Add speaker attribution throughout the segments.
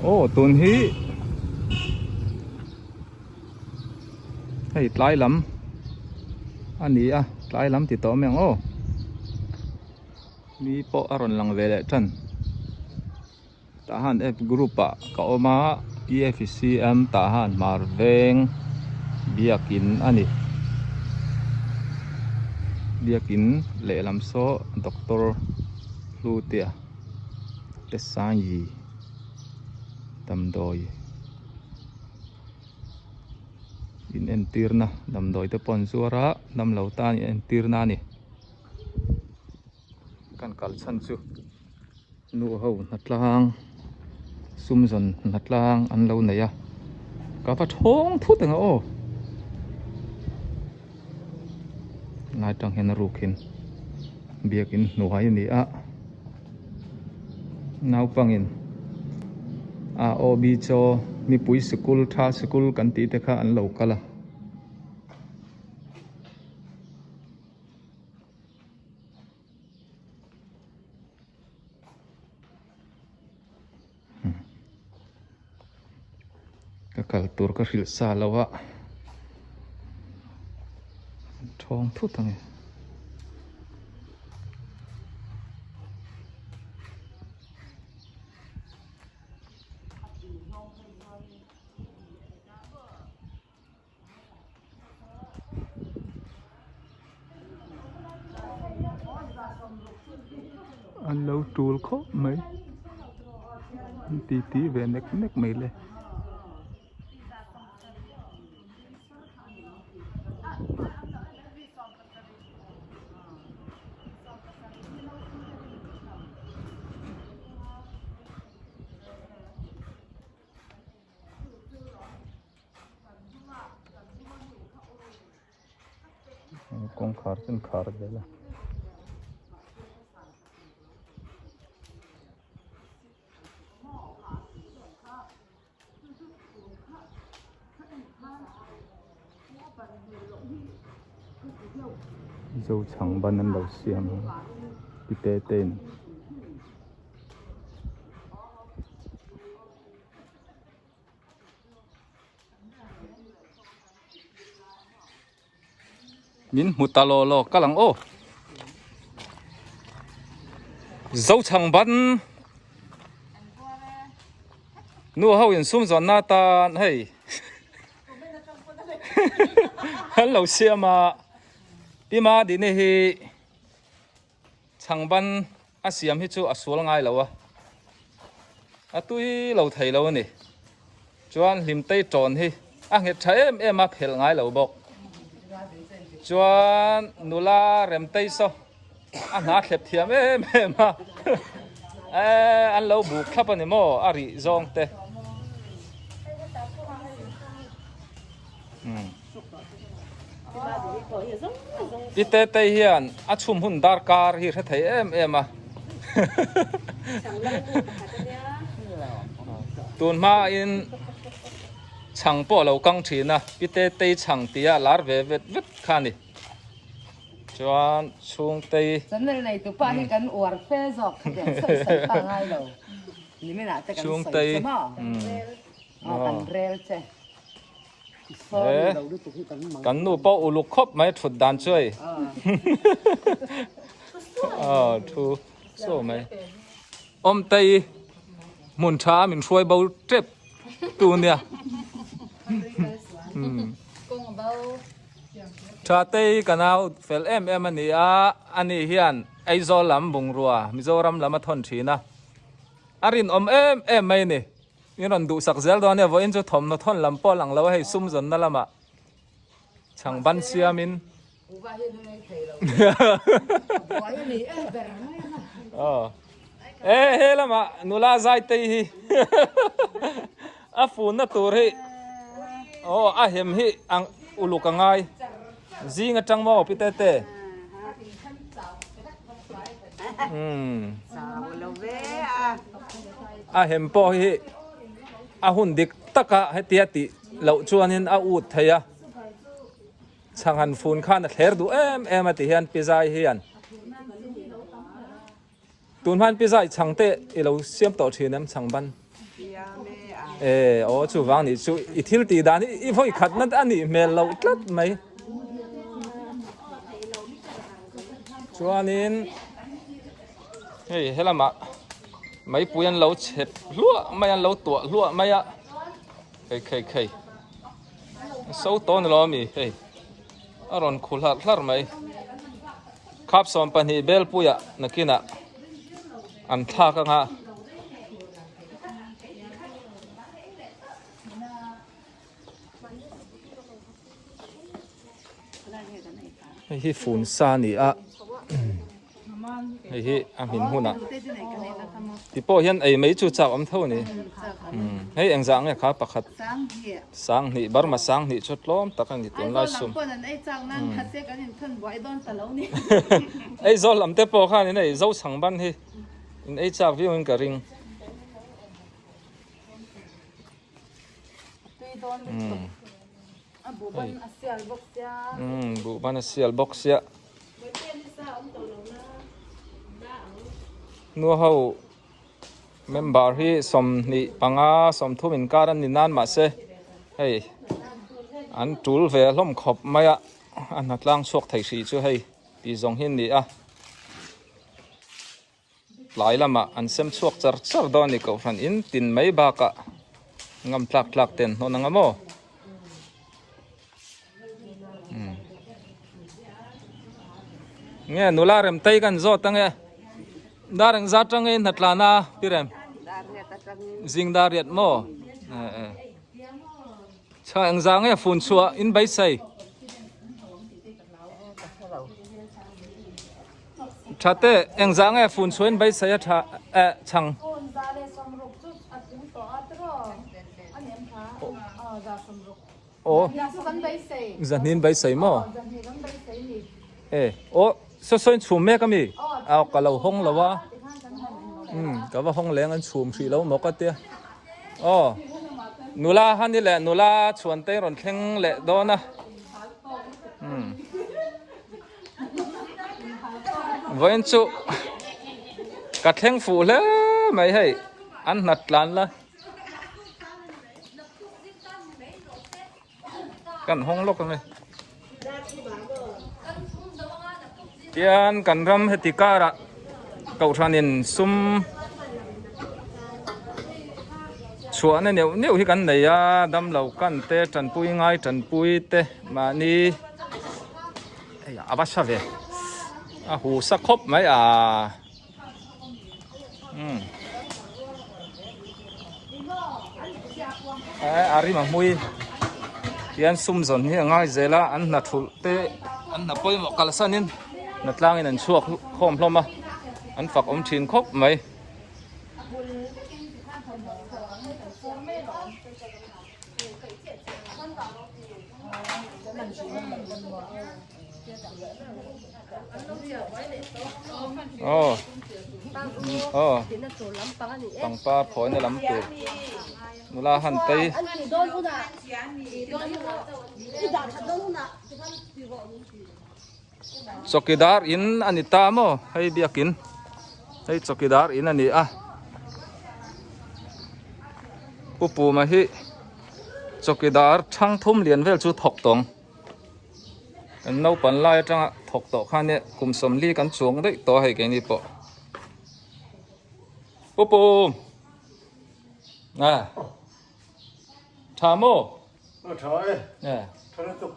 Speaker 1: Aw tun hi hei tlai lam a ni a tlai lam ti tawh mai ang aw ni pawh a rawn lang ve leh tan tah han F group ah ka awm a EFCM tah han hmar veng biakin a ni biakin lehlam saw doctor Hlutea Tesangi damdawi in entirna damdawi te pawh an zuar a damlo tan in entirna a ni kan kal chhan chu nu ho hnatlang sum zawn hnatlang an lo nei a ka va thawng thut ang a aw lai tang hian a ruk in biakin hnuai a ni a naupangin a aw bi chaw mipui sikul tha sikul kan tih te kha an lo kal a. Ka kal tur ka hrilh sa lo a thawng thut ang e. An lo tul khawp mai an ti ti ve nek nek mai le. Kawngkhar chu an khar zel a. Zo chhang ban an lo siam a ti te te in. Min hmu ta law law kal ang aw. Zo chhang ban nu ho in sum zawn na tan hei an lo siam a pi ma dini hi Chhang ban a siam hi chu a sual ngai lo a, a tui lo thei lo a ni. Chuan Hlimtei tawn hi a nghet tha em em a, phelh ngai lo bawk. Chuan nula Remtei saw a hna thlep thiam em em a, an lo buk thlap a ni maw a rih zawng te. I tetei hian a chhum hun darkar hi hre thei em em a. Tun hmain chhang pawh a lo kang thin a, pi tetei chhang tia lar ve vet vet kha a ni. Chuan chhungtei.
Speaker 2: Channel nei tu pa hi kan uar fe zawk khatiang sawi sawi kha a ngai lo. Niminah te kan sawi che maw? Aw kan rel che.
Speaker 1: Kan nu pawh uluk khawp mai thut dan chu hei. Aw thu saw mai. Awmtei hmun tha min hruai bo tep tu nia. Tha tei ka nau fel em em a ni a, ani hian Aizawl lam bungrua Mizoram lam a thawn thin a. A rinawm em em mai a ni. I rawn duhsak zel dawn nia, vawiin chu thawmhnaw thawn lam pawh lang lo a hei sum zawnna lamah chhang ban siamin e he lamah nula zaitei hi a funna tur hi aw a hem hi ang uluk a ngai zing atang maw pi tete A hem pawh hi a hun dik taka hetia tih loh chuanin a ut thei a, chhang han fun khan a thler duh em em a ti hian pi zai hian tun hman pi zai chhang te i lo siam tawh thin em chhang ban? E aw chuvang nih chu i thil tih dan hi i vawi khat na a nih hmel loh tlat mai. Chuanin hei helamah meipui an lo chep hluah mai a an lo tuah hluah mai a hei khei khei so tawh ni lo ami hei a rawn khu hlarh hlarh mai khap 12 belpuiah nakinah an thlak anga. Hei hi fun sa a ni a hei hi a hmin hunah ti pawh hian ei mai chu chak awm tho a ni hei engzah nge kha pakhat sanghnih Burma sanghnih chu tlawm tak a ni tunlai sum Aizawl lam te pawh khan in ei Zochhang ban hi in ei chak viau in ka ring. Buhban a sial bawk sia. Nu ho member hi 25 30 inkar an ni nan mahse hei an tul ve hlawm khawp mai a a hnatlang chhuak thei hrih chu hei tih zawng hi a ni a. Tlai lamah an sem chhuak char char dawn a ni kohhran in tin mai bakah ngam tlak tlak te an hnawn anga maw umm nge nula rem tei kan zawt ange dar eng zat atang nge in hnatlan a pi rem zing dar riat maw eh eh chha eng zah nge fun chhuah in beisei. Tha te engzah nge fun chhuain beisei a tha eh chhang. Aw zahnin beisei maw e aw saw saw in chhum mek ami aw ka lo hawng lo a umm ka va hawng leng an chhum hrih lo maw ka tia aw nula hani leh nula chhuan te rawn thleng leh dawn a umm. Vawiin chu ka thleng fuh hle mai hei an hnat tlan la kan hawng lawk ang e tian kan ram heti karah kohhranin sum chhuahna neuh neuh hi kan nei a damlo kan te tanpui ngai tanpui te mahni. Hei a va sa ve a hu sa khawp mai a umm a rim a hmui hian sum zawn hi a ngai zel a an hna thulh te an hna pawimawh kalsan in hna tlang in an chhuak khawm hlawm a an fak awm thin khawp mai. Aw aw pangpar phawina lam tur nula han tei chawkidar in a ni ta maw hei biakin hei chawkidar in a ni a pu puma hi chawkidar thang thum lian vel chu thawk tawng kan naupan lai atanga thawk tawh khan e kum sawmli kan chuang daih tawh a hei keini pawh pu pum a tha maw.
Speaker 3: A tha e. Tha lutuk.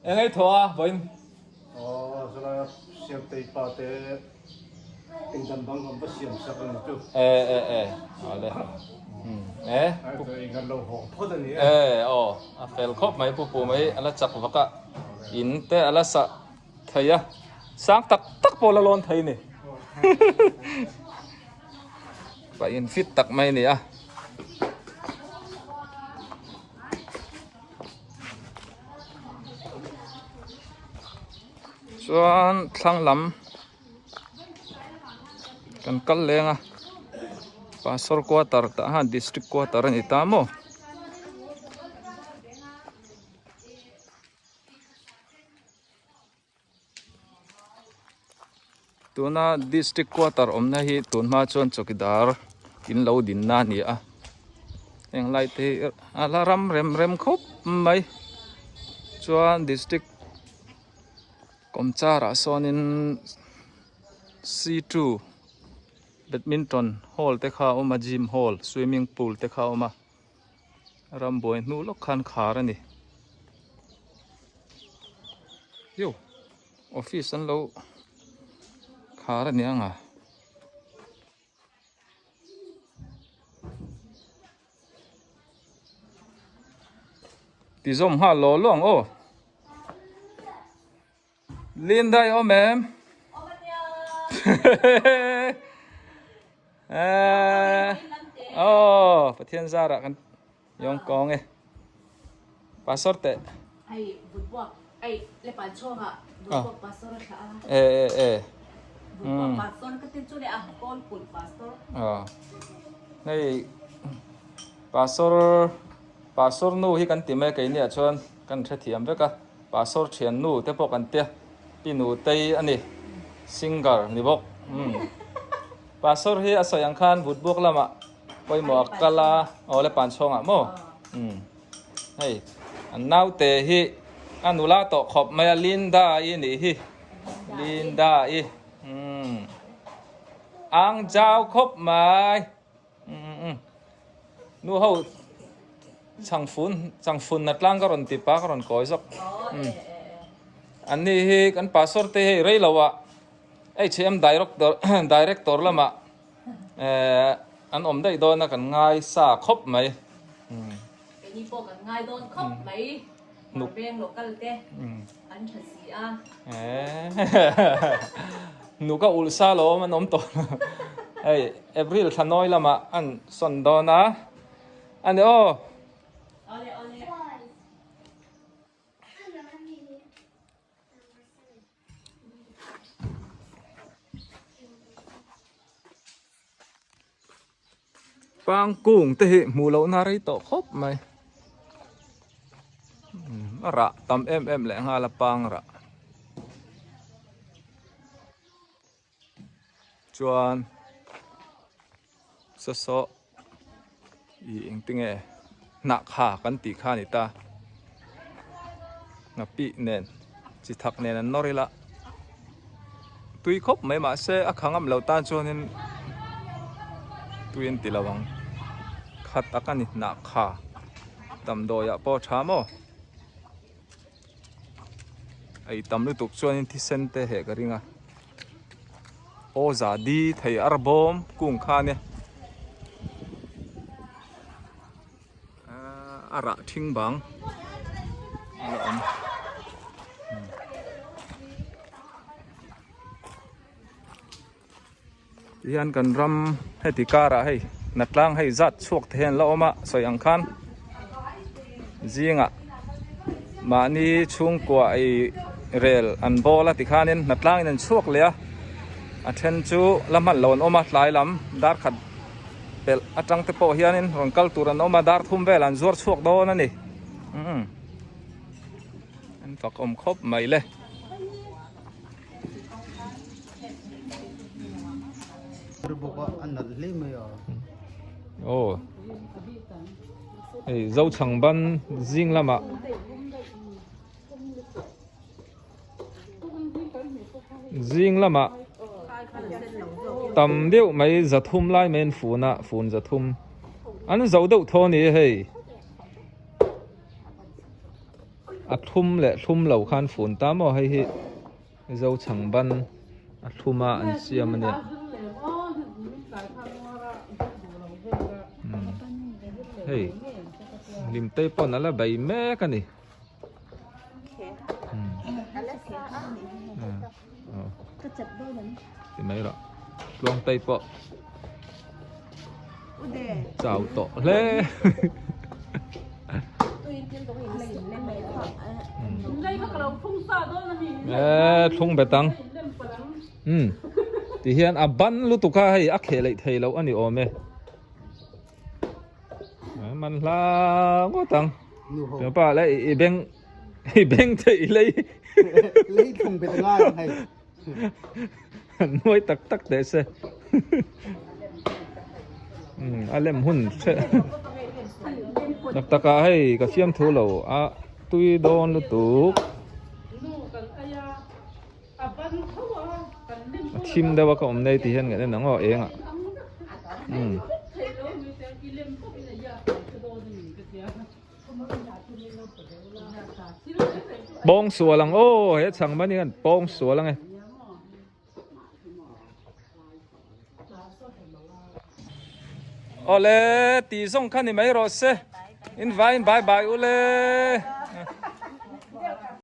Speaker 1: Eng ei thaw a vawiin?
Speaker 3: Aw chulai a Siamtei pa te engdam bang kan va siam sak a ni chu.
Speaker 1: E e e awle. E.
Speaker 3: Eng kan lo hawng phawt a ni e.
Speaker 1: E aw a fel khawp mai pu pu mai a la chak vak a in te a la sah thei a sang tak tak pawh la lawn thei a ni. Pa in fit tak mai a ni a. Chuan thlang lam kan kal leng a pastor quarter tah hian district quarter a ni ta maw. Tuna district quarter awmna hi tun hma chuan chawkidar In lo dinna a ni a heng lai te hi a la ram rem rem khawp mai chuan district kawmchar ah sawnin C2 badminton hall te kha a awm a gym hall swimming pool te kha a awm a rambuai hnu lawk khan khar a ni io office an lo khar a ni ang a. Ti zawm nghal law law ang aw. Linda i awm em?
Speaker 4: Awm a nia.
Speaker 1: Eh. Aw, Pathian zarah kan yawng kawng e. Pastor teh.
Speaker 4: Hei vutbuak ei le pan chhawngah vutbuak pastor a thlah a.
Speaker 1: E e e.
Speaker 4: Vutbuak pastor ka tin chu leh a kawl kulh pastor.
Speaker 1: Aw. Hei pastor pastor nu hi kan ti mai keini ah chuan kan hrethiam vek a. Pastor thian nu te pawh kan tia pi nu tei a ni singer ni bawk. Pastor hi a sawi ang khan vutbuak lamah Pawimawh a kal a, aw le pan chhawngah maw? Umm hei an naute hi a nula tawh khawp mai a Linda i nih hi Linda i umm ang zau khawp mai umm umm nu ho changfun changfun na tlang ka rawn ti pa ka rawn kawi zawk umm an ni hi kan pastor te hei rei lo ah HM director director lamah Eh an awm daih dawn a kan ngai sa khawp mai.
Speaker 4: Keini pawh kan ngai dawn khawp mai. Hmar veng local te an tha si a.
Speaker 1: Nuk a ulh sa lo awm an awm tawh. Hei April thla nawi lamah an sawn dawn a. Ani aw.
Speaker 4: Awle awle.
Speaker 1: Pangkung te hi hmuh loh na rei tawh khawp mai a rah tam em em leh nghal a pang rah chuan saw saw ih engtinge hnah kha kan tih kha a ni ta nghapih nen chi thak nen an nawr ila tui khawp mai mahse a kha ngam lo tan chuanin tui an ti lo ang kha tak a ni hnah kha damdawi ah pawh a tha maw ei tam lutuk chuanin thisen te heh ka ring a. Aw za di thei ar bawm kung kha ania a rah thing bang a la awm tihian kan ram heti karah hei natlang hei zat chhuak te hian la awm a sawi ang khan zingah mahni chhungkua ei rel an bawl a tikhanin hnatlangin an chhuak leh a a then chu la hman lo an awm a tlai lam dar khat pelh atang te pawh hianin rawn kal tur an awm a dar thum velah an zuar chhuak dawn a ni umm an fak awm khawp mai le. Aw hei zochhang ban zing lamah zing lamah tam deuh mai zathum lai mai an fun a fun zathum an zo deuh thaw a ni hei. A thlum leh thlum lo khan fun ta maw hei hi Mizo chhangban a thlum a an siam a nia. Hei Limtei pawn a la bei mek a ni. Ti mai rawh Tluangtei pawh chau tawh hle. Eee thlung bet ang umm ti hian a ban lutuk a hei a kheh leih thei loh a ni awm e man hla ngawt ang pa le i beng i beng theih lei
Speaker 3: lei thlung bet ngai ang hei
Speaker 1: nuai tak tak teh se. A lem hun hreh tak takah hei ka fiam thu lo a tui dawn lutuk a thim deuh a ka awm nei tih hian kan en ang aw eng ah umm. Pawng sual ang aw he chhang mai ni khan pawng sual ang e. Awle tih zawng kha ni mai rawh se in vai in bye bye ule.